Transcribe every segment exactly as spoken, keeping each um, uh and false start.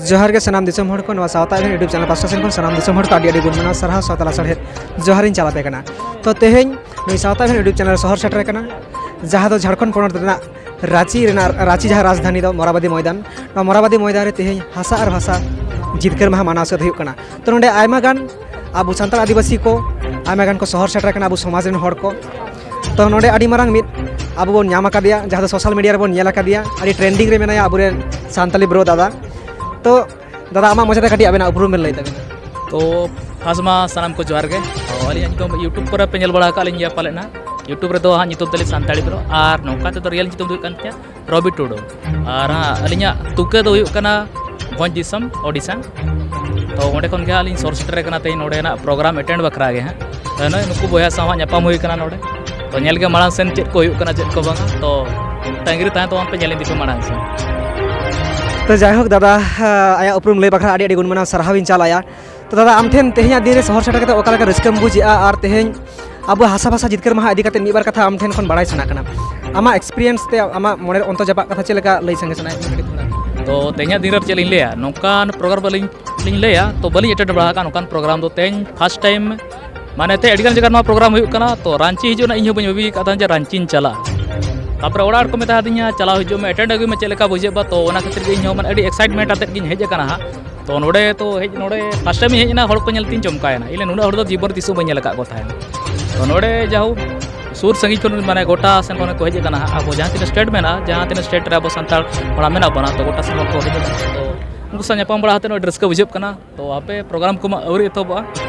ᱡᱚᱦᱟᱨ ᱜᱮ ᱥᱟᱱᱟᱢ ᱫᱤᱥᱚᱢ ᱦᱚᱲ ᱠᱚ, ᱱᱚᱣᱟ ᱥᱟᱶᱛᱟ ᱮᱵᱷᱮᱱ YouTube ᱪᱮᱱᱮᱞ ᱯᱟᱥᱴᱟ ᱥᱮᱱ ᱠᱷᱚᱱ ᱥᱟᱱᱟᱢ ᱫᱤᱥᱚᱢ ᱦᱚᱲ ᱠᱚ ᱟᱹᱰᱤ ᱟᱹᱰᱤ ᱜᱩᱱ ᱢᱟᱱᱟᱣ ᱥᱟᱨᱦᱟᱣ, ᱥᱟᱶᱛᱟ ᱞᱟᱥᱟᱲᱦᱮᱫ ᱡᱚᱦᱟᱨᱤᱧ ᱪᱟᱞ ᱟᱯᱮ ᱠᱟᱱᱟ᱾ ᱛᱚ ᱛᱮᱦᱮᱧ ᱱᱩᱭ ᱥᱟᱶᱛᱟ ᱮᱵᱷᱮᱱ YouTube ᱪᱮᱱᱮᱞ ᱨᱮ ᱥᱚᱦᱚᱨ ᱥᱮᱴᱮᱨ ᱟᱠᱟᱱᱟ, ᱡᱟᱦᱟᱸ ᱫᱚ ᱡᱷᱟᱲᱠᱷᱚᱸᱰ ᱯᱚᱱᱚᱛ ᱨᱮᱱᱟᱜ ᱨᱟᱸᱪᱤ ᱨᱮᱱᱟᱜ, ᱨᱟᱸᱪᱤ ᱡᱟᱦᱟᱸ ᱨᱟᱡᱽᱫᱷᱟᱱᱤ ᱫᱚ ᱢᱚᱨᱟᱵᱟᱫᱤ ᱢᱚᱭᱫᱟᱱ, ᱱᱚᱣᱟ ᱢᱚᱨᱟᱵᱟᱫᱤ ᱢᱚᱭᱫᱟᱱ ᱨᱮ ᱛᱮᱦᱮᱧ ᱦᱟᱥᱟ ᱟᱨ ᱵᱷᱟᱥᱟ ᱡᱤᱛᱠᱟᱹᱨ ᱢᱟᱦᱟ ᱢᱟᱱᱟᱣ ᱥᱟᱹᱛ ᱦᱩᱭᱩᱜ ᱠᱟᱱᱟ᱾ ᱛᱚ ᱱᱚᱰᱮ ᱟᱭᱢᱟ ᱜᱟᱱ ᱟᱵᱚ ᱥᱟᱱᱛᱟᱲ ᱟᱹᱫᱤᱵᱟᱹᱥᱤ ᱠᱚ, ᱟᱭᱢᱟ ᱜᱟᱱ ᱠᱚ ᱥᱚᱦᱚᱨ ᱥᱮᱴᱮᱨ ᱟᱠᱟᱱᱟ, ᱟᱵᱚ ᱥᱚᱢᱟᱡᱽ ᱨᱮᱱ ᱦᱚᱲ ᱠᱚ᱾ ᱛᱚ ᱱᱚᱰᱮ ᱟᱹᱰᱤ ᱢᱟᱨᱟᱝ ᱢᱤᱫ ᱟᱵᱚ ᱵᱚᱱ ᱧᱟᱢ ᱟᱠᱟᱫᱮᱭᱟ, ᱡᱟᱦᱟᱸ ᱫᱚ ᱥᱳᱥᱟᱞ ᱢᱤᱰᱤᱭᱟ ᱨᱮᱵᱚᱱ ᱧᱮᱞ ᱟᱠᱟᱫᱮᱭᱟ, ᱟᱹᱰᱤ ᱴᱨᱮᱱᱰᱤᱝ ᱨᱮ ᱢᱮᱱᱟᱭᱟ ᱟᱵᱚᱨᱮᱱ ᱥᱟᱱᱛᱟᱞᱤ ᱵᱨᱳ ᱫᱟᱫᱟ᱾ ᱛᱚ ᱫᱟᱫᱟ, ᱟᱢᱟᱜ ᱢᱚᱪᱟᱛᱮ ᱠᱟᱹᱴᱤᱡ ᱟᱵᱮᱱᱟᱜ ᱩᱯᱨᱩᱢ ᱵᱮᱱ ᱞᱟᱹᱭ ᱛᱟᱵᱮᱱᱟ᱾ ᱛᱚ ᱯᱷᱟᱥᱴ ᱢᱟ ᱥᱟᱱᱟᱢ ᱠᱚ ᱡᱚᱦᱟᱨ ᱜᱮ᱾ ᱛᱚ ᱟᱹᱞᱤᱧᱟᱜ ᱧᱩᱛᱩᱢ YouTube ᱠᱚᱨᱮ ᱯᱮ ᱧᱮᱞ ᱵᱟᱲᱟ ᱟᱠᱟᱫ ᱞᱤᱧ ᱜᱮᱭᱟ ᱯᱟᱞᱮᱫ ᱱᱟᱜ᱾ YouTube ᱨᱮᱫᱚ ᱦᱟᱸᱜ ᱧᱩᱛᱩᱢ ᱛᱟᱹᱞᱤᱧ ᱥᱟᱱᱛᱟᱲᱤ ᱵᱨᱳ, ᱟᱨ ᱱᱚᱝᱠᱟ ᱛᱮᱫᱚ ᱨᱤᱭᱮᱞ ᱧᱩᱛᱩᱢ ᱫᱚ ᱦᱩᱭᱩᱜ ᱠᱟᱱ ᱛᱤᱧᱟ ᱨᱚᱵᱤ ᱴᱩᱰᱩ᱾ ᱟᱨ ᱦᱟᱸᱜ ᱟᱹᱞᱤᱧᱟᱜ ᱛᱩᱠᱟᱹ ᱫᱚ ᱦᱩᱭᱩᱜ ᱠᱟᱱᱟ ᱵᱷᱚᱸᱡᱽ ᱫᱤᱥᱚᱢ, ᱳᱰᱤᱥᱟ᱾ ᱛᱚ ᱚᱸᱰᱮ ᱠᱷᱚᱱ ᱜᱮ ᱦᱟᱸᱜ ᱞᱤᱧ ᱥᱚᱦᱚᱨ ᱥᱮᱴᱮᱨ ᱟᱠᱟᱱᱟ ᱛᱮᱦᱮᱧ ᱱᱚᱰᱮᱱᱟᱜ ᱯᱨᱳᱜᱨᱟᱢ ᱮᱴᱮᱱᱰ ᱵᱟᱠᱷᱨᱟ ᱜᱮ ᱦᱟᱸᱜ᱾ ᱛᱚ ᱱᱚᱜᱼᱚᱭ ᱱᱩᱠᱩ ᱵᱚᱭᱦᱟ ᱥᱟᱶ ᱦᱟᱸᱜ ᱧᱟᱯᱟᱢ ᱦᱩᱭ ᱠᱟᱱᱟ ᱱᱚᱰᱮ᱾ ᱛᱚ ᱧᱮᱞ ᱜᱮ ᱢᱟᱲᱟᱝ ᱥᱮᱱ ᱪᱮᱫ ᱠᱚ ᱦᱩᱭᱩᱜ ᱠᱟᱱᱟ, ᱪᱮᱫ ᱠᱚ ᱵᱟᱝᱟ᱾ ᱛᱚ ᱛᱟᱺᱜᱤ ᱨᱮ ᱛᱟᱦᱮᱸ ᱛᱟᱵᱚᱱ ᱯᱮ, ᱧᱮᱞ ᱤᱫᱤ ᱯᱮ ᱢᱟᱲᱟᱝ ᱥᱮᱱ᱾ ᱛᱚ ᱡᱟᱭᱦᱳᱠ ᱫᱟᱫᱟ, ᱟᱭᱟᱜ ᱩᱯᱨᱩᱢ ᱞᱟᱹᱭ ᱵᱟᱠᱷᱨᱟ ᱟᱹᱰᱤ ᱟᱹᱰᱤ ᱜᱩᱱ ᱢᱟᱱᱟᱣ ᱥᱟᱨᱦᱟᱣ ᱤᱧ ᱪᱟᱞ ᱟᱭᱟ᱾ ᱛᱚ ᱫᱟᱫᱟ, ᱟᱢ ᱴᱷᱮᱱ ᱛᱮᱦᱮᱧᱟᱜ ᱫᱤᱱ ᱨᱮ ᱥᱚᱦᱚᱨ ᱥᱮᱴᱮᱨ ᱠᱟᱛᱮ ᱚᱠᱟ ᱞᱮᱠᱟ ᱨᱟᱹᱥᱠᱟᱹᱢ ᱵᱩᱡᱽ ᱮᱜᱼᱟ, ᱟᱨ ᱛᱮᱦᱮᱧ ᱟᱵᱚ ᱦᱟᱥᱟ ᱵᱷᱟᱥᱟ ᱡᱤᱛᱠᱟᱹᱨ ᱢᱟᱦᱟ ᱤᱫᱤ ᱠᱟᱛᱮ ᱢᱤᱫ ᱵᱟᱨ ᱠᱟᱛᱷᱟ ᱟᱢ ᱴᱷᱮᱱ ᱠᱷᱚᱱ ᱵᱟᱲᱟᱭ ᱥᱟᱱᱟ ᱠᱟᱱᱟ? ᱟᱢᱟᱜ ᱮᱠᱥᱯᱤᱨᱤᱭᱮᱱᱥ ᱛᱮ ᱟᱢᱟᱜ ᱢᱚᱱᱮ ᱨᱮ ᱚᱱᱛᱚ ᱪᱟᱯᱟᱜ ᱠᱟᱛᱷᱟ ᱪᱮᱫ ᱞᱮᱠᱟ ᱞᱟᱹᱭ ᱥᱟᱸᱜᱮ ᱥᱟᱱᱟᱭᱮᱫ ᱢᱮᱭᱟ ᱠᱟᱹᱴᱤᱡ ᱛᱷᱚᱲᱟ? ᱛᱚ ᱛᱮᱦᱮᱧᱟᱜ ᱫᱤᱱ ᱨᱮ ᱪᱮᱫ ᱞᱤᱧ ᱞᱟᱹᱭᱟ, ᱱᱚᱝᱠᱟᱱ ᱯᱨᱳᱜᱨᱟᱢ ᱵᱟᱹᱞᱤᱧ ᱞᱤᱧ ᱞᱟᱹᱭᱟ, ᱛᱚ ᱵᱟᱹᱞᱤᱧ ᱮᱴᱮᱱᱰ ᱵᱟᱲᱟ ᱟᱠᱟᱫ ᱱᱚᱝᱠᱟᱱ ᱯᱨᱳᱜᱨᱟᱢ ᱫᱚ᱾ ᱛᱮᱦᱮᱧ ᱯᱷᱟᱥᱴ ᱴᱟᱭᱤᱢ, ᱢᱟᱱᱮ ᱛᱮ ᱟᱹᱰᱤ ᱜᱟᱱ ᱡᱟᱭᱜᱟ ᱱᱚᱣᱟ ᱯᱨᱳᱜᱨᱟᱢ ᱦᱩᱭᱩᱜ ᱠᱟᱱᱟ᱾ ᱛᱚ ᱨᱟᱸᱪᱤ ᱦᱤᱡᱩᱜ ᱨᱮᱱᱟᱜ ᱤᱧ ᱦᱚᱸ ᱵᱟᱹᱧ ᱵᱷᱟᱹᱵᱤ ᱟᱠᱟᱫ ᱛᱟᱦᱮᱸ ᱡᱮ ᱨᱟᱸᱪᱤᱧ ᱪᱟᱞᱟᱜᱼᱟ᱾ ᱛᱟᱯᱚᱨᱮ ᱚᱲᱟᱜ ᱦᱚᱲ ᱠᱚ ᱢᱮᱛᱟ ᱫᱤᱧᱟ, "ᱪᱟᱞᱟᱣ ᱦᱤᱡᱩᱜ ᱢᱮ, ᱮᱴᱮᱱᱰ ᱟᱹᱜᱩᱭ ᱢᱮ, ᱪᱮᱫ ᱞᱮᱠᱟ ᱵᱩᱡᱷᱟᱹᱜᱼᱟ?" ᱛᱚ ᱚᱱᱟ ᱠᱷᱟᱹᱛᱤᱨ ᱜᱮ ᱤᱧ ᱦᱚᱸ ᱢᱟᱱᱮ ᱟᱹᱰᱤ ᱮᱠᱥᱟᱭᱤᱴᱢᱮᱱᱴ ᱟᱛᱮᱫ ᱜᱤᱧ ᱦᱮᱡ ᱟᱠᱟᱱᱟ ᱦᱟᱸᱜ᱾ ᱛᱚ ᱱᱚᱰᱮ ᱛᱚ ᱦᱮᱡ, ᱱᱚᱰᱮ ᱯᱷᱟᱥᱴ ᱴᱟᱭᱤᱢ ᱤᱧ ᱦᱮᱡ ᱮᱱᱟ, ᱦᱚᱲ ᱠᱚ ᱧᱮᱞ ᱛᱤᱧ ᱪᱚᱢᱠᱟᱣ ᱮᱱᱟ᱾ ᱤᱧ ᱞᱟᱹᱭᱟ, "ᱱᱩᱱᱟᱹᱜ ᱦᱚᱲ ᱫᱚ ᱡᱤᱵᱚᱱ ᱨᱮ ᱛᱤᱥ ᱦᱚᱸ ᱵᱟᱹᱧ ᱧᱮᱞ ᱟᱠᱟᱫ ᱠᱚ ᱛᱟᱦᱮᱸᱫ᱾" ᱛᱚ ᱱᱚᱰᱮ ᱡᱟᱦᱳᱠ ᱥᱩᱨ ᱥᱟᱺᱜᱤᱧ ᱠᱷᱚᱱ ᱢᱟᱱᱮ ᱜᱚᱴᱟ ᱥᱮᱱ ᱠᱷᱚᱱ ᱠᱚ ᱦᱮᱡ ᱟᱠᱟᱱᱟ ᱦᱟᱸᱜ᱾ ᱟᱵᱚ ᱡᱟᱦᱟᱸ ᱛᱤᱱᱟᱹᱜ ᱥᱴᱮᱴ ᱢᱮᱱᱟᱜᱼᱟ, ᱡᱟᱦᱟᱸ ᱛᱤᱱᱟᱹᱜ ᱥᱴᱮᱴ ᱨᱮ ᱟᱵᱚ ᱥᱟᱱᱛᱟᱲ ᱦᱚᱲ ᱢᱮᱱᱟᱜ ᱵᱚᱱᱟ, ᱛᱚ ᱜᱚᱴᱟ ᱥᱮᱱ ᱠᱷᱚᱱ ᱠᱚ ᱦᱮᱡ ᱟᱠᱟᱱᱟ᱾ ᱛᱚ ᱩᱱᱠᱩ ᱥᱟᱶ ᱧᱟᱯᱟᱢ ᱵᱟᱲᱟ ᱠᱟᱛᱮᱫ ᱟᱹᱰᱤ ᱨᱟᱹᱥᱠᱟᱹ ᱵᱩᱡᱷᱟᱹᱜ ᱠᱟᱱᱟ᱾ ᱛᱚ ᱟᱯᱮ ᱯᱨᱳᱜᱨᱟᱢ ᱠᱚᱢᱟ ᱟᱹᱣᱨᱤ ᱮᱛᱚᱦᱚᱵᱚᱜᱼᱟ,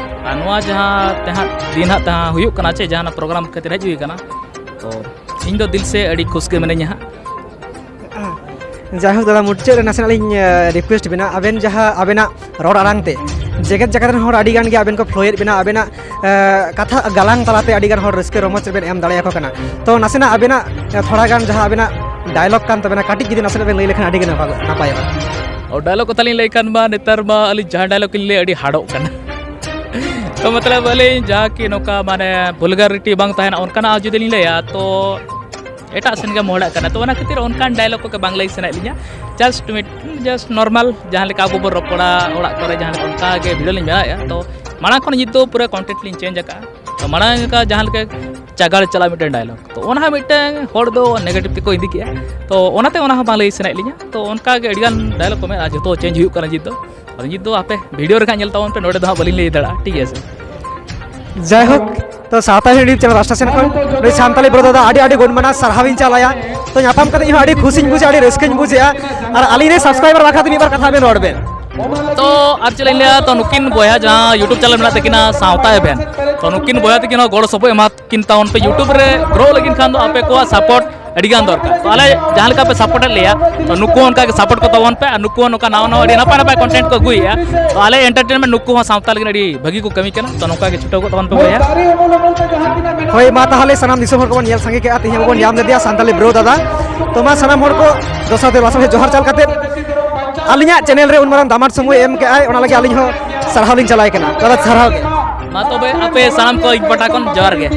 ᱟᱨ ᱱᱚᱣᱟ ᱡᱟᱦᱟᱸ ᱛᱮᱦᱟᱸᱜ ᱫᱤᱱ ᱦᱟᱸᱜ ᱛᱟᱦᱟᱸ ᱦᱩᱭᱩᱜ ᱠᱟᱱᱟ, ᱪᱮ ᱡᱟᱦᱟᱱᱟᱜ ᱯᱨᱳᱜᱨᱟᱢ ᱠᱷᱟᱹᱛᱤᱨ ᱦᱮᱡ ᱦᱩᱭ ᱠᱟᱱᱟ, ᱛᱚ ᱤᱧ ᱫᱚ ᱫᱤᱞ ᱥᱮ ᱟᱹᱰᱤ ᱠᱷᱩᱥ ᱜᱮ ᱢᱤᱱᱟᱹᱧᱟ ᱦᱟᱸᱜ᱾ ᱡᱟᱭᱦᱳᱠ ᱫᱟᱫᱟ, ᱢᱩᱪᱟᱹᱫ ᱨᱮ ᱱᱟᱥᱮᱱᱟᱜ ᱞᱤᱧ ᱨᱤᱠᱩᱭᱮᱥᱴ ᱵᱮᱱᱟ, ᱟᱵᱮᱱ ᱡᱟᱦᱟᱸ ᱟᱵᱮᱱᱟᱜ ᱨᱚᱲ ᱟᱲᱟᱝ ᱛᱮ ᱡᱮᱜᱮᱛ ᱡᱟᱠᱟᱛ ᱨᱮᱱ ᱦᱚᱲ ᱟᱹᱰᱤ ᱜᱟᱱ ᱜᱮ ᱟᱵᱮᱱ ᱠᱚ ᱯᱷᱞᱳᱭᱮᱫ ᱵᱮᱱᱟ, ᱟᱵᱮᱱᱟᱜ ᱠᱟᱛᱷᱟ ᱜᱟᱞᱟᱝ ᱛᱟᱞᱟᱛᱮ ᱟᱹᱰᱤ ᱜᱟᱱ ᱦᱚᱲ ᱨᱟᱹᱥᱠᱟᱹ ᱨᱚᱢᱚᱡᱽ ᱨᱮᱵᱮᱱ ᱮᱢ ᱫᱟᱲᱮᱭᱟᱠᱚ ᱠᱟᱱᱟ᱾ ᱛᱚ ᱱᱟᱥᱮᱱᱟᱜ ᱟᱵᱮᱱᱟᱜ ᱛᱷᱚᱲᱟ ᱜᱟᱱ ᱡᱟᱦᱟᱸ ᱟᱵᱮᱱᱟᱜ ᱰᱟᱭᱞᱚᱜ ᱠᱟᱱ ᱛᱟᱵᱮᱱᱟ, ᱠᱟᱹᱴᱤᱡ ᱡᱩᱫᱤ ᱱᱟᱥᱮᱱᱟᱜ ᱵᱮᱱ ᱞᱟᱹᱭ ᱞᱮᱠᱷᱟᱱ ᱟᱹᱰᱤ ᱜᱮ ᱱᱟᱯᱟᱭ, ᱱᱟᱯᱟᱭᱚᱜᱼᱟ᱾ ᱚ, ᱰᱟᱭᱞᱚᱜ ᱠᱟᱛᱷᱟ ᱞᱤᱧ ᱞᱟᱹᱭ ᱠᱷᱟᱱ ᱢᱟ, ᱱᱮᱛᱟᱨ ᱢᱟ ᱟᱹᱞᱤᱧ ᱡᱟᱦᱟᱸ ᱰᱟᱭᱞᱚᱜ ᱞᱤᱧ ᱞᱟᱹᱭᱟ, ᱟᱹᱰᱤ ᱦᱟᱰᱚᱜ ᱠᱟᱱᱟ᱾ ᱛᱚ ᱢᱚᱛᱞᱚᱵ ᱟᱹᱞᱤᱧ ᱡᱟᱦᱟᱸ ᱠᱤ ᱱᱚᱝᱠᱟ ᱢᱟᱱᱮ ᱵᱷᱩᱞᱜᱟᱨᱤᱴᱤ ᱵᱟᱝ ᱛᱟᱦᱮᱱᱟ, ᱚᱱᱠᱟᱱᱟᱜ ᱡᱩᱫᱤ ᱞᱤᱧ ᱞᱟᱹᱭᱟ ᱛᱚ ᱮᱴᱟᱜ ᱥᱮᱱ ᱜᱮ ᱢᱚᱦᱰᱟᱜ ᱠᱟᱱᱟ᱾ ᱛᱚ ᱚᱱᱟ ᱠᱷᱟᱹᱛᱤᱨ ᱚᱱᱠᱟᱱ ᱰᱟᱭᱞᱚᱜ ᱠᱚᱜᱮ ᱵᱟᱝ ᱞᱟᱹᱭ ᱥᱟᱱᱟᱭᱮᱫ ᱞᱤᱧᱟ᱾ ᱡᱟᱥᱴ ᱢᱤᱫ ᱡᱟᱥᱴ ᱱᱚᱨᱢᱟᱞ ᱡᱟᱦᱟᱸ ᱞᱮᱠᱟ ᱟᱵᱚ ᱵᱚᱱ ᱨᱚᱯᱚᱲᱟ ᱚᱲᱟᱜ ᱠᱚᱨᱮ, ᱡᱟᱦᱟᱸ ᱞᱮᱠᱟ ᱚᱱᱠᱟ ᱜᱮ ᱵᱷᱤᱰᱤᱭᱳ ᱞᱤᱧ ᱵᱮᱱᱟᱣᱮᱫᱼᱟ᱾ ᱛᱚ ᱢᱟᱲᱟᱝ ᱠᱷᱚᱱ ᱱᱤᱛ ᱫᱚ ᱯᱩᱨᱟᱹ ᱠᱚᱱᱴᱮᱱᱴ ᱞᱤᱧ ᱪᱮᱧᱡᱽ ᱟᱠᱟᱫᱼᱟ᱾ ᱛᱚ ᱢᱟᱲᱟᱝ ᱞᱮᱠᱟ ᱡᱟᱦᱟᱸ ᱞᱮᱠᱟ ᱪᱟᱜᱟᱲ ᱪᱟᱞᱟᱜ ᱢᱤᱫᱴᱮᱱ ᱰᱟᱭᱞᱚᱜ, ᱛᱚ ᱚᱱᱟ ᱦᱚᱸ ᱢᱤᱫᱴᱟᱝ ᱦᱚᱲ ᱫᱚ ᱱᱮᱜᱮᱴᱤᱵᱷ ᱛᱮᱠᱚ ᱤᱫᱤ ᱠᱮᱜᱼᱟ᱾ ᱛᱚ ᱚᱱᱟᱛᱮ ᱚᱱᱟ ᱦᱚᱸ ᱵᱟᱝ ᱞᱟᱹᱭ ᱥᱟᱱᱟᱭᱮᱫ ᱞᱤᱧᱟ᱾ ᱛᱚ ᱚᱱᱠᱟ ᱜᱮ ᱟᱹᱰᱤᱜᱟᱱ ᱰᱟᱭᱞᱚᱜ ᱠᱚ ᱢᱮᱱᱟᱜᱼᱟ, ᱡᱚᱛᱚ ᱪᱮᱧᱡᱽ ᱦᱩᱭᱩᱜ ᱠᱟᱱᱟ ᱱᱤᱛ ᱫᱚ᱾ ᱟᱫᱚ ᱱᱤᱛ ᱫᱚ ᱟᱯᱮ ᱵᱷᱤᱰᱤᱭᱳ ᱨᱮ ᱦᱟᱸᱜ ᱧᱮᱞ ᱛᱟᱵᱚᱱ ᱯᱮ, ᱱᱚᱰᱮ ᱫᱚ ᱦᱟᱸᱜ ᱵᱟᱹᱞᱤᱧ ᱞᱟᱹᱭ ᱫᱟᱲᱮᱭᱟᱜᱼᱟ, ᱴᱷᱤᱠ ᱜᱮᱭᱟ ᱥᱮ? ᱡᱟᱭᱦᱳᱠ, ᱛᱚ ᱥᱟᱶᱛᱟ ᱦᱤᱲᱤᱧ ᱪᱮᱱᱮᱞ ᱨᱟᱥᱴᱟ ᱥᱮᱱ ᱠᱷᱚᱱ ᱱᱩᱭ ᱥᱟᱱᱛᱟᱞᱤ ᱵᱨᱚ ᱫᱟᱫᱟ ᱟᱹᱰᱤ ᱟᱹᱰᱤ ᱜᱩᱱ ᱢᱟᱱᱟᱣ ᱥᱟᱨᱦᱟᱣ ᱤᱧ ᱪᱟᱞᱟᱭᱟ᱾ ᱛᱚ ᱧᱟᱯᱟᱢ ᱠᱟᱛᱮ ᱤᱧ ᱦᱚᱸ ᱟᱹᱰᱤ ᱠᱷᱩᱥᱤᱧ ᱵᱩᱡᱟ, ᱟᱹᱰᱤ ᱨᱟᱹᱥᱠᱟᱹᱧ ᱵᱩᱡᱮᱜᱼᱟ᱾ ᱟᱨ ᱟᱹᱞᱤᱧ ᱨᱮᱱ ᱥᱟᱵᱥᱠᱨᱟᱭᱵᱟᱨ ᱵᱟᱠᱷᱨᱟ ᱛᱮ ᱢᱤᱫ ᱵᱟᱨ ᱠᱟᱛᱷᱟ ᱟᱵᱮᱱ ᱨᱚᱲ ᱵᱮᱱ᱾ ᱛᱚ ᱟᱨ ᱪᱮᱫ ᱞᱤᱧ ᱞᱟᱹᱭᱟ, ᱛᱚ ᱱᱩᱠᱤᱱ ᱵᱚᱭᱦᱟ ᱡᱟᱦᱟᱸ YouTube ᱪᱮᱱᱮᱞ ᱢᱮᱱᱟᱜ ᱛᱟᱹᱠᱤᱱᱟ ᱥᱟᱶᱛᱟ ᱮᱵᱷᱮᱱ, ᱛᱚ ᱱᱩᱠᱤᱱ ᱵᱚᱭᱦᱟ ᱛᱟᱹᱠᱤᱱ ᱦᱚᱸ ᱜᱚᱲᱚ ᱥᱚᱯᱚᱦᱚᱫ ᱮᱢᱟ ᱠᱤᱱ ᱛᱟᱵᱚᱱ ᱯᱮ᱾ YouTube ᱨᱮ ᱜᱨᱳ ᱞᱟᱹᱜᱤᱫ ᱠᱷᱟᱱ ᱫᱚ ᱟᱯᱮ ᱠᱚᱣᱟᱜ ᱥᱟᱯᱳᱨᱴ ᱟᱹᱰᱤ ᱜᱟᱱ ᱫᱚᱨᱠᱟᱨ᱾ ᱛᱚ ᱟᱞᱮ ᱡᱟᱦᱟᱸ ᱞᱮᱠᱟ ᱯᱮ ᱥᱟᱯᱳᱨᱴ ᱮᱫ ᱞᱮᱭᱟ, ᱛᱚ ᱱᱩᱠᱩ ᱦᱚᱸ ᱚᱱᱠᱟ ᱜᱮ ᱥᱟᱯᱳᱨᱴ ᱠᱚ ᱛᱟᱵᱚᱱ ᱯᱮ, ᱟᱨ ᱱᱩᱠᱩ ᱦᱚᱸ ᱱᱚᱝᱠᱟ ᱱᱟᱣᱟ ᱱᱟᱣᱟ ᱟᱹᱰᱤ ᱱᱟᱯᱟᱭ ᱱᱟᱯᱟᱭ ᱠᱚᱱᱴᱮᱱᱴ ᱠᱚ ᱟᱹᱜᱩᱭᱮᱫᱼᱟ᱾ ᱛᱚ ᱟᱞᱮ ᱮᱱᱴᱟᱨᱴᱮᱱᱢᱮᱱᱴ ᱱᱩᱠᱩ ᱦᱚᱸ ᱥᱟᱶᱛᱟ ᱞᱟᱹᱜᱤᱫ ᱟᱹᱰᱤ ᱵᱷᱟᱹᱜᱤ ᱠᱚ ᱠᱟᱹᱢᱤ ᱠᱟᱱᱟ᱾ ᱛᱚ ᱱᱚᱝᱠᱟ ᱜᱮ ᱪᱷᱩᱴᱟᱹᱣ ᱠᱚᱜ ᱛᱟᱵᱚᱱ ᱯᱮ ᱵᱚᱭᱦᱟ᱾ ᱦᱳᱭ, ᱢᱟ ᱛᱟᱦᱚᱞᱮ ᱥᱟᱱᱟᱢ ᱫᱤᱥᱚᱢ ᱦᱚᱲ ᱠᱚᱵᱚᱱ ᱧᱮᱞ ᱥᱟᱸᱜᱮ ᱠᱮᱜᱼᱟ, ᱛᱮᱦᱮᱧ ᱟᱵᱚ ᱵᱚᱱ ᱧᱟᱢ ᱞᱮᱫᱮᱭᱟ ᱥᱟᱱᱛᱟᱞᱤ ᱵᱨᱳ ᱫᱟᱫᱟ᱾ ᱛᱚ ᱢᱟ ᱥᱟᱱᱟᱢ ᱦᱚᱲ ᱠᱚ ᱫᱚᱥᱟᱨ ᱛᱮ ᱞᱟᱥᱟᱲᱦᱮᱫ ᱡᱚᱦᱟᱨ ᱪᱟᱞ ᱠᱟᱛᱮ ᱟᱹᱞᱤᱧᱟᱜ ᱪᱮᱱᱮᱞ ᱨᱮ ᱩᱱ ᱢᱟᱨᱟᱝ ᱫᱟᱢᱟᱱ ᱥᱚᱢᱚᱭ ᱮᱢ ᱠᱮᱜᱼᱟᱭ, ᱚᱱᱟ ᱞᱟᱹᱜᱤᱫ ᱟᱹᱞᱤᱧ ᱦᱚᱸ ᱥᱟᱨᱦᱟᱣ ᱞᱤᱧ ᱪᱟᱞᱟᱭ ᱠᱟᱱᱟ᱾ ᱫᱟᱫᱟ, ᱥᱟᱨᱦᱟᱣ ᱜᱮ᱾ ᱢᱟ ᱛᱚᱵᱮ ᱟᱯᱮ ᱥᱟᱱᱟᱢ ᱠᱚ ᱤᱧ ᱯᱟᱦᱴᱟ ᱠᱷᱚᱱ ᱡᱚᱦᱟᱨ ᱜᱮ᱾